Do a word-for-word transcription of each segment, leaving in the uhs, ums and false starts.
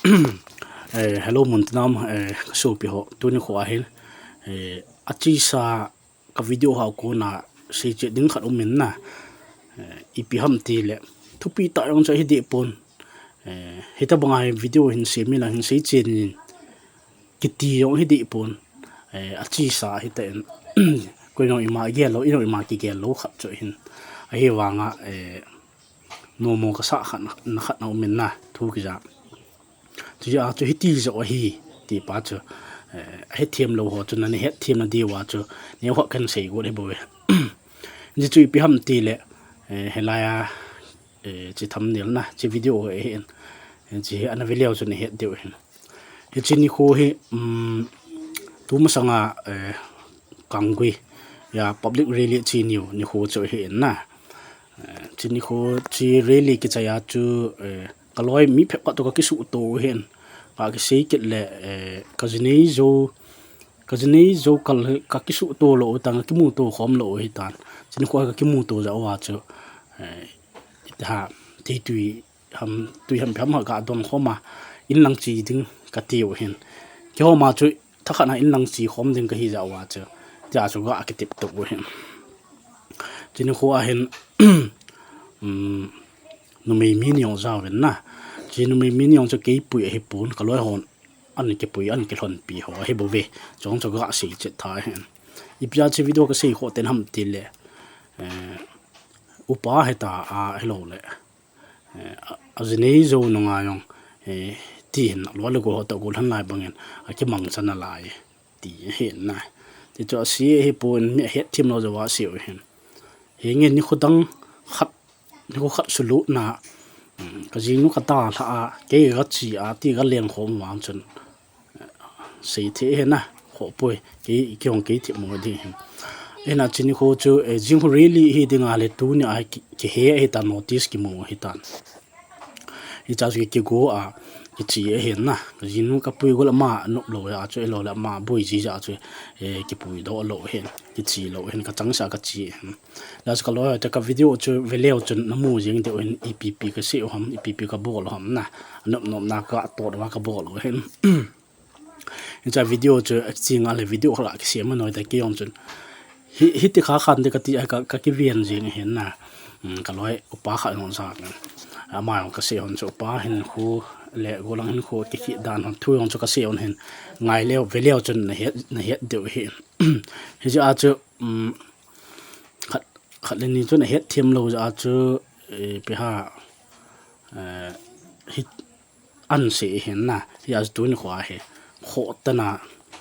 Eh, hello, muntinam, eh, ka sopi ho, tuni kho ahin, eh, achesa ka video ho a kona seichet ding khat um in na, eh, ipi ham tile, thupi tah jong chu hi deh pon, eh, hitabanga hi video hin sem in lang hin seichen in, kiti jong hi deh pon, eh, achesa hi ta in, koi jong ima gel lou, i jong ima kigel lou khat chu hin, ahivanga, eh, nomo kasa khat na, na khat na um in na, thu kija. Chuche a chu hiti joh ahi, ti pa chu, eh, ahethem lou ho chu, nana hethem na diuva chu, neo khat kan sei got hi bou ve. Hichu ipi ham tile, eh, hilai a, eh, hiche thumbnail na, hiche video hi ahin, eh, hiche hi ana ve leu chun nahet diu ahin. Hiche nikho hi, um, tumasanga, eh, Kanggui a public rally che niu nikho chu ahin na. Eh, hiche nikho hiche rally kichai a chu, eh, ka loi mi phabep khat toh ka kisuhto u ahin. Ka kisei kit le, eh, ka jinei jou, ka jinei jou kal hi ka kisuhto lou u tan, ka kimuto khom lou u ahitan. Hiche nikho ka kimuto jeh uva chu, eh, iti ham, tui tui ham, tui ham phabep ham ka don khom a, in lang che ding ka tiu ahin. Keiho ma chu thakhat na in lang che khom ding kahi jeh uva chu, tia chu ka kitep to u ahin. Hiche nikho ahin, um, numei mi ni jong jao uvin na. Hiche numei mi ni jong chu kei pui ahi pon, ka loi hon ana kipui, ana kilhonpi ho ahi bou ve. Chujong chu ka seichet tha ahin. Ipi a hiche video ka sei khoh ten ham tile, eh, upa hita a, hilou le, eh, a, ajinei jou nunga jong, eh, ti hin, loi le gol ho toh gollhang lai bangin, akimangcha nalai, ti ahin na. Ti chu ase ahi pon, mi ahethem lou jouva ase u ahin. Hinge nikho dang khat, nikho khat sulutna, um, ka jinu ka dalha a, kei ka che a, ti ka leng khom vang chun, seithei ahin na, khoh poi, kei, kei jong kei themmo ding ahin. Ahin hiche nikho chu, eh, jing khu rally hi ding a le tuni a ki, kihe ahitan, notice kimu ahitan. Hiche chu kigo a, kiche ahin na, ka jinu ka pui gol ama nop lou a chu, ahilou le ama boi ji jeh a chu, eh, kipui doh lou ahin, kiche lou ahin, ka changseh a ka che ahin. Hijeh a chu ka loi ho te ka video chu ve leu chun namu jing diu ahin, ipi ipi ka sei u ham, ipi ipi ka bol u ham na, anop nop na ka tot uva ka bol u ahin. Hiche video chu, aching a le video khat kisem a noi ta kei jong chun. Hi, hiti kha khan te kati a ka, ka kiven jing ahin na. Um, ka loi upa khat jong jao in. Ama jong ka sei hon chu upa hinkho le gollhang hinkho kikhen dan hon thu jong chu ka sei hon ahin. Ngai leu, ve leu chun nahet, nahet diu ahin. Hijeh a chu, um, khat, khat le ni chun ahethem lou jeh a chu, eh, ipi ham, eh, hi, an sei ahin na, hijeh a chu tuni kho a hi, khoh tah a,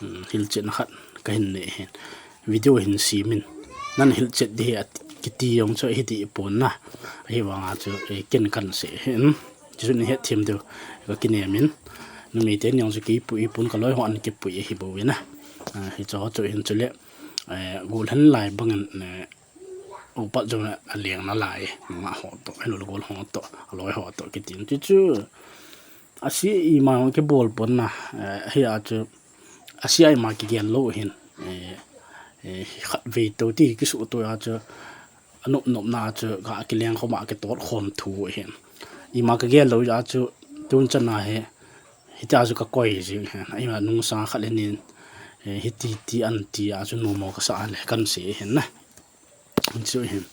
um, hilchetna khat kahin nei ahin. Video hin sem in, nana hilchet ding ahi ati, kiti jong chu hi deh pon na, ahivanga chu, eh, ken kan sei ahin. Chuchu nahethem diu ka kinem in, numei teni jong chu kei pui pon, ka loi ho ana kipui ahi bou ve na. Ah, hichu chu hin chule, eh, gollhang lai bangin, eh, upat jong aleng nalai, nungah ho toh, ahilou le gol ho toh, aloi ho toh, kiti in. Chuchu, ase ima jong kibol pon na, eh, hijeh a chu, ase a ima kigel lou ahin, eh, eh, khatvei tou ti kisuhto a chu, anop nop na chu, ka kileng khom a kitot khom thu ahin. Ima kagel lou jeh a chu, tun chan a hi, hitia chu ka koi jing ahin. Ima nungsang khat le ni in, eh, hiti ti an ti a chu nomo kasa a le kan sei ahin na. Chu hin.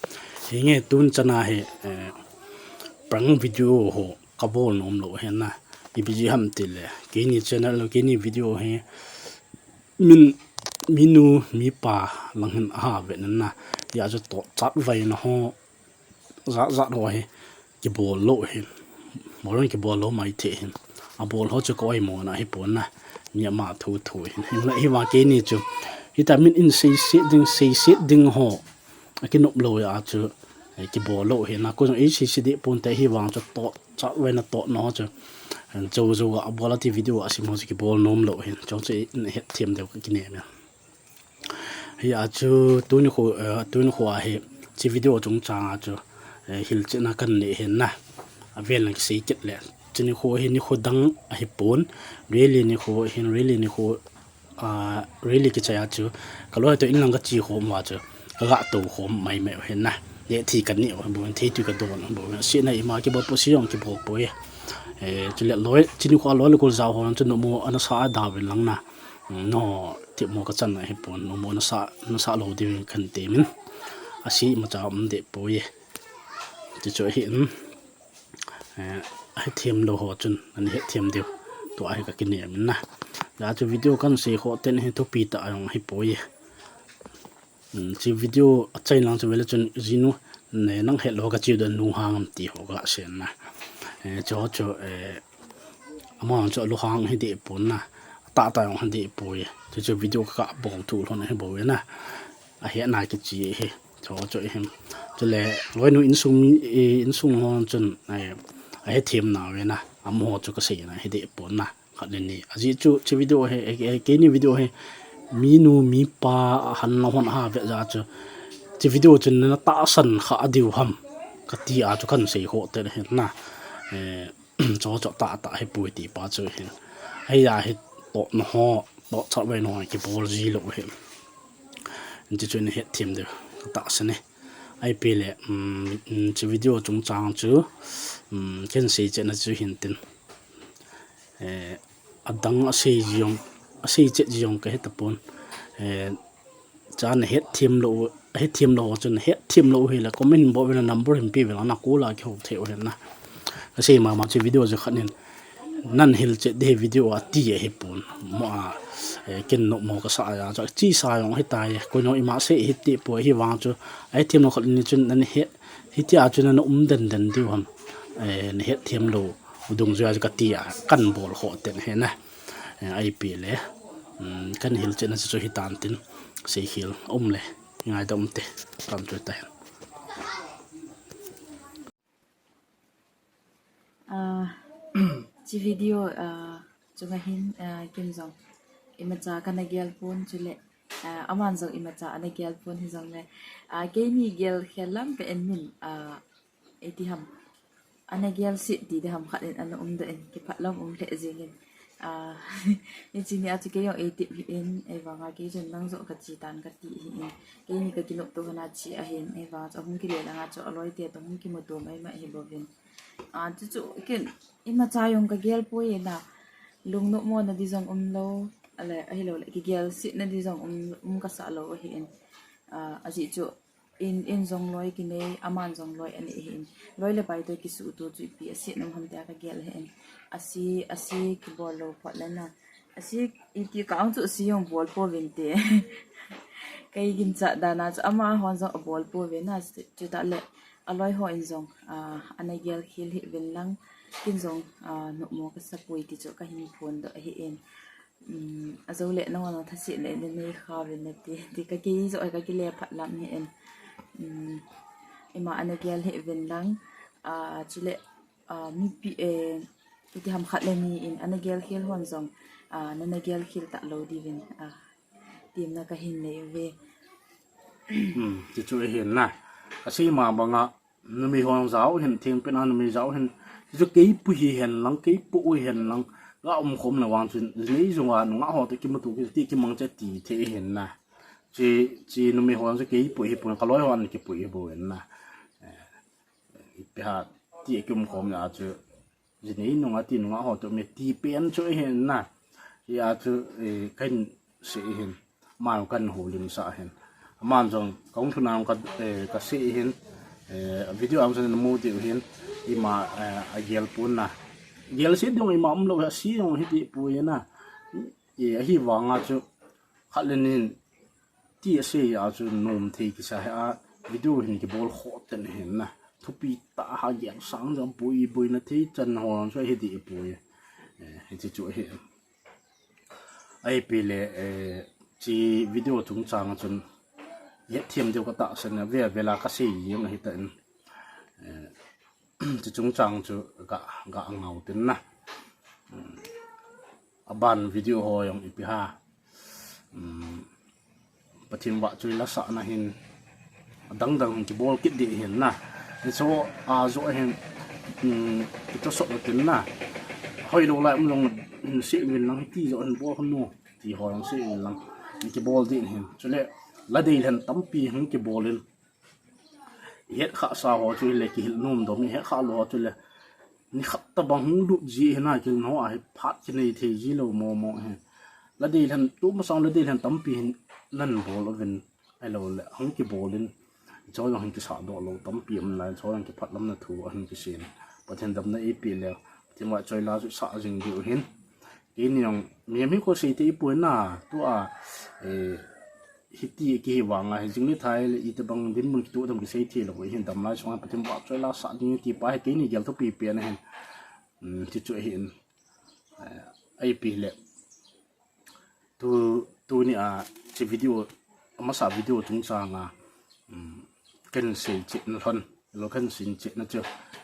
Hinge tun chan a hi, eh, prank video ho ka bol nom lou ahin na. Ipi jeh ham tile, keini channel, keini video hi, min, minu, mipa lang hin aha ve na na. Hijeh a chu tot chat vai na ho, jat jat ho hi, kibol lou ahin. Bol jong kibol lou maithei ahin. Abol ho chu ka oimo na ahi pon na. Mi ama thu thu ahin. Hinla hivang keini chu, hita min in seiset ding, seiset ding ho, akinop lou jeh a chu, eh, kibol lou ahin na. Koi jong ei seiset deh pon te, hivang chu tot, chat vai na tot na ho chu, eh, jou jou a abol a ti video a sem ho chu kibol nom lou ahin. Chujong chu nahethem diu ka kinem in. Hijeh a chu tuni kho, eh, tuni kho a hi, hiche video chungchang a chu, eh, hilchetna kan nei ahin na. Avel in kisei kit le. Hiche nikho hi nikho dang ahi pon, rally nikho ahin, rally nikho, ah, rally kichai a chu, ka loi toh in lang ka che khom uva chu, ka ga tou khom mai mai u ahin na. Lehthi ka neh u ahi bou, theitui ka don u ahi bou. Sina ima kibol poi, se jong kibol poi. Eh, chule loi, chini kho loi le kul jao ho chu nomo ana sa a da vin lang na. No, ti mo ka chan a hi pon, nomo ana sa, ana sa lo di vin kan te min. Asi ma cha um de po ye. Ti chu hi in. Eh, a hethem lo ho chun, ana hethem diu. Tua hi ka kinem in na. Ja chu video kan sei ho ten hi thupi ta a jong hi po ye. Chi video a chai lang chu vele chun jinu ne nang het lo ka chi do nu hang am ti ho ka sen na. Eh, chu chu, eh, ama chu lu hang hi de pon na. Ta ta jong hi de po ye. Chu chu video ka bol tu lhon hi bo ye na. A he na ki chi he. Chu chu hem. Chule loi nu insung mi, eh, insung ho chun, eh, a hethem na ve na. Am ho chu ka sei na hi de pon na. Khat le ni. Ajeh chu, chi video hi, eh, eh, keini video hi, mi nu, mi pa, a han na hon ha ve ja chu. Chi video chun na tahsan kha a diu ham. Ka ti a chu kan sei ho te hin na. Eh, cho cho ta ta hi pui ti pa chu hin. Hei ya hi to na ho, to chat ve no ki bol ji lo hi. Chi chu ni hethem de. Ka tahsan e. Ai pe le, um, um, chi video chung chang chu, um, ken sei che na chu hin tin. Eh, adang a sei jong, a sei chet jong ka he ta pon. Eh, cha na hethem lo, hethem lo, chun hethem lo hi la comment bo vin number hin pe vin na ko la ki ho the o hin na. Ka sei ma ma chi video je khat nin. Nan hil chet de video a ti a hi pon. Mo a, eh, ken no mo ka sa ya, cha chi sa jong hi ta ye. Ko no ima sei hi ti po hi vang chu. A hethem lo khat ni chun nan he, hi ti a chun nan um den den diu ham. Eh, na hethem lo. U dungjuia chu ka ti a, kan bol ho ten he na. Eh, ai pe le. Um, kan hil che na chu hi tan tin. Sei hil um le. Ngai da um te. Tam chu ta hen. Ah, chi video, ah, chunga hin, ah, ken jong. Imacha kana gel pon chule. Ah, aman jong imacha ana gel pon hi jong le. Ah, keini gel khel lam ka en min, ah, iti ham. Ana gel sit ti de ham khat in ana um do in, kiphat lam um le jing in. Ah, hichi ni a chu kei jong ei tip hi in, ei vang a kei chun nang jo ka chi tan ka ti hi in. Keini ka kinop to hana chi a hin, ei vang chu ahung kile lang a chu a loi te to hung kimu to mai mai hi bo vin. Ah, chu chu ken imacha jong ka gel poi na. Lung no mo na di jong um lo, ale, ahi lo le, ki gel sit na di jong um, um ka sa lo hi in. Ah, ajeh chu, in, in jong loi kinei, aman jong loi anei hin. Loi le pai to kisuh to chu ipi a si nom ham tia ka gel hin. A si, a si kibol lo phot le na. A si, iti ka ang chu a si jong bol po vin te. Kei ginchat dan a chu ama hon jong a bol po vin na, chu ta le. A loi ho in jong, ah, ana gel khel hi vin lang. Ken jong, ah, no mo ka sa poi ti chu ka hin phon do hi in. Um, a jo le na wan tha si le ne nei kha ve ne ti, ti ka ki jo ka ki le phat lam hi en. Um, ima ana gel hi vin lang, a, chule, a, mipi, eh, iti ham khat le ni in ana gel khel hon jong, a, na na gel khel ta lo di vin, a, tim na ka hin nei ve. Hmm, ti chu hin na. Ka sei ma banga, numei hon jao hin, thingpin a numei jao hin, chu kei pu hi hen lang, kei pu u hen lang, ga um khom na vang chun, nei jong a, nunga ho te kimu tu ki, ti kimang che ti the hin na. Chi, chi numei hon chu kei pu hi pu, ka loi hon ki pu hi pu hen na. Eh, ipi ha, ti ki um khom na chu, Jinei nunga ti nunga ho to me ti pen chu hin na. Hi a chu, eh, kan sei hin. Ma kan ho lim sa hin. Aman jong kong thuna ka, eh, ka sei hin. Eh, video ang sen mu ti hin. Ima, eh, a gel pon na. Gel sei dong ima um lo ha si dong hi ti pu na. Eh, ahi vang a chu. Khat le nin. Ti a sei a chu nom thei kisa hi a, video hin kibol kho ten hin na. Thupi ta ha gel sang jong pui, pui na thei chan ho chu hi ti pui. Eh, hi ti chu hi. Ai pe le, eh, chi video chung chang chun. Ye thiam deu ka ta sen na ve ve la ka sei jeng hi ta in. Eh, Chu chung chang chu ga, ga ngau tin na. Um, aban video ho jong ipi ha. Um, Pathen vahchoi la sa na hin. Adang dang hin kibol kit di hin na. Ni so a jo hin, um, kito so tin na. Hoi lo lai um jong hin sei vin lang ti jo hin bol hon no. Ti ho jong sei vin lang. Ni kibol di hin. Chule la dei len tampi hin kibol in. Het kha sa ho chu le kihil nom dom, het kha lo chu le Nikhat tabang hung lut ji hi na, kil no a hi phat kinei thei ji lou momo hi. La dei lhan, tu masang la dei lhan tampi hin nan bol uvin, ahilou le hung kibol in, choi jong hin kisah doh lou tampi um lai, choi jong kiphat lam na thu ahin kisei in. Pathen damna eipeh le, Pathen vahchoi la chu sah jing diu hin. Keini jong mi mi ko sei te ipui na, tu a, eh, hiti kihi vang a, hi jing ni thai le, iti bang dinmun kitu dam kisei thei lou, hin dam lai sunga Pathen vahchoi la sah ding ti pa hi keini gel thupi pen ahin. Um, ti chu ahin, eh, eipeh le. Tu, tuni a, hiche video, amasa video chungchang a, um, kahin sei chetna lhon, lou kahin sei chetna chu,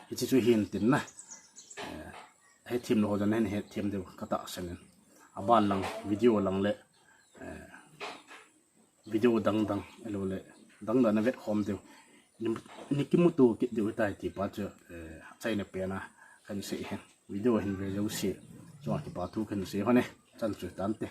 hiche chu hin tin na. Eh, hethem lou ho jong nahin hethem diu katahsan in. Aban lang, video lang le, eh, video dang dang, ahilou le, dang dang na vet khom diu. Ni, ni kimuto kit diu tai ti pa chu, eh, achaina pen a kahin sei hin. Video hin ve jouse chunga kipa thu kahin sei hon e. Chan chu tante.